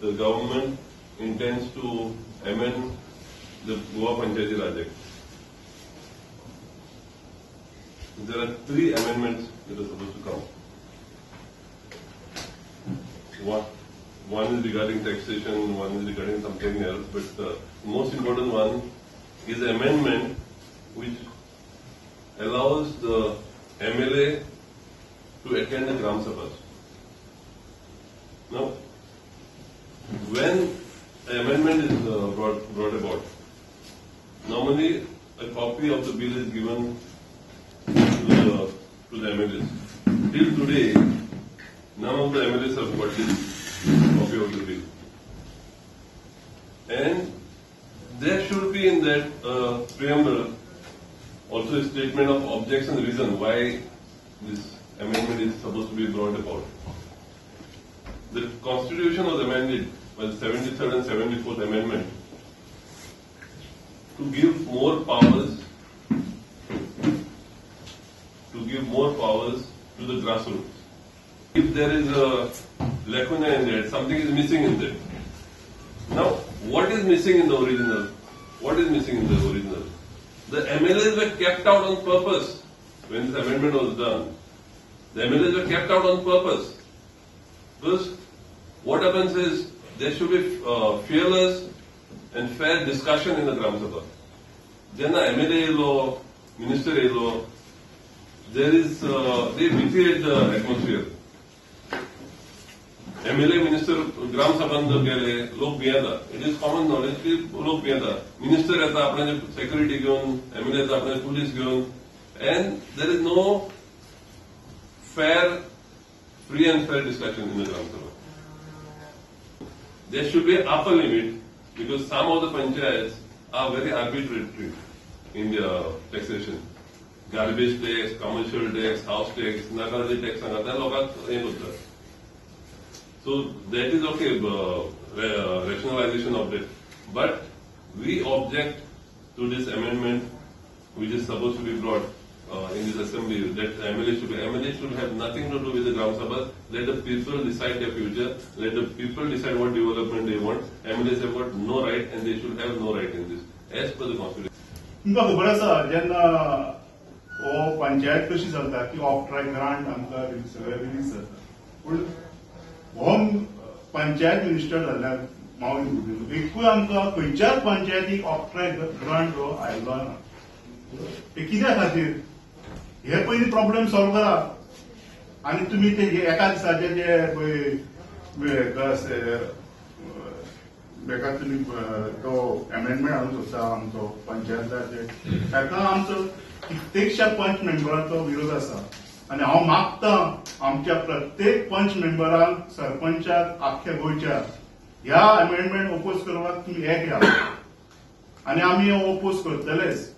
the government intends to amend the Goa Panchayati Raj Act. There are three amendments that are supposed to come. One is regarding taxation, one is regarding something else, but the most important one is the amendment which allows the MLA to attend the Gram Sabhas. Now, when an amendment is brought about, normally a copy of the bill is given to the MLAs. Till today, none of the MLAs have got this copy of the bill. And there should be in that preamble also a statement of objects and reason why this amendment is supposed to be brought about. The Constitution was amended by the 73rd and 74th Amendment to give more powers to the grassroots. If there is a lacuna in that, something is missing in that. Now, what is missing in the original? What is missing in the original? The MLAs were kept out on purpose when this amendment was done. The MLAs were kept out on purpose. Because what happens is there should be fearless and fair discussion in the Gram Sabha. Jenna MLA law, Minister law, there is they vitiate the atmosphere. MLA Minister Gram Sabha गेले लोक भियेता. It is common knowledge की लोक भियेता. Minister येता आपणाचे security घेवन, MLA येता आपणाचे police घेवन, and there is no fair, free and fair discussion in the Gram Sabha. There should be an upper limit because some of the panchayats are very arbitrary in their taxation. Garbage tax, commercial tax, house tax, नाका tax सांगता लोकांक हें करता. So that is okay, rationalization of it. But we object to this amendment which is supposed to be brought in this assembly, that MLA should have nothing to do with the Gram Sabha. Let the people decide their future. Let the people decide what development they want. MLAs have got no right and they should have no right in this, as per the Constitution. तुमकां खबर आसा जेन्ना हो पंचायत कशी चलता की of track grant आमकां सगळें रिलीज जाता, पूण हो पंचायत मिनिस्टर जाल्ल्यान मावली गुदिन्हो एकूय आमकां खंयच्याच पंचायतीक ऑफ ट्रॅक ग्रांट हो आयलो ना. ते कित्या खातीर हे पयलीं प्रॉब्लेम सॉल्व करा. आनी तुमी ते एका दिसाचे जे पळय एका तुमी तो अमेंडमेंट हाडूंक सोदता आमचो पंचायताचे, ताका आमचो कित्येकशा पंच मेंबरांचो विरोध आसा. आनी हांव मागता आमच्या प्रत्येक पंच मेंबरांक, सरपंचाक, आख्ख्या गोंयच्या ह्या अमेंडमेंट ओपोज करपाक तुमी एक या आनी आमी ओपोज करतलेच.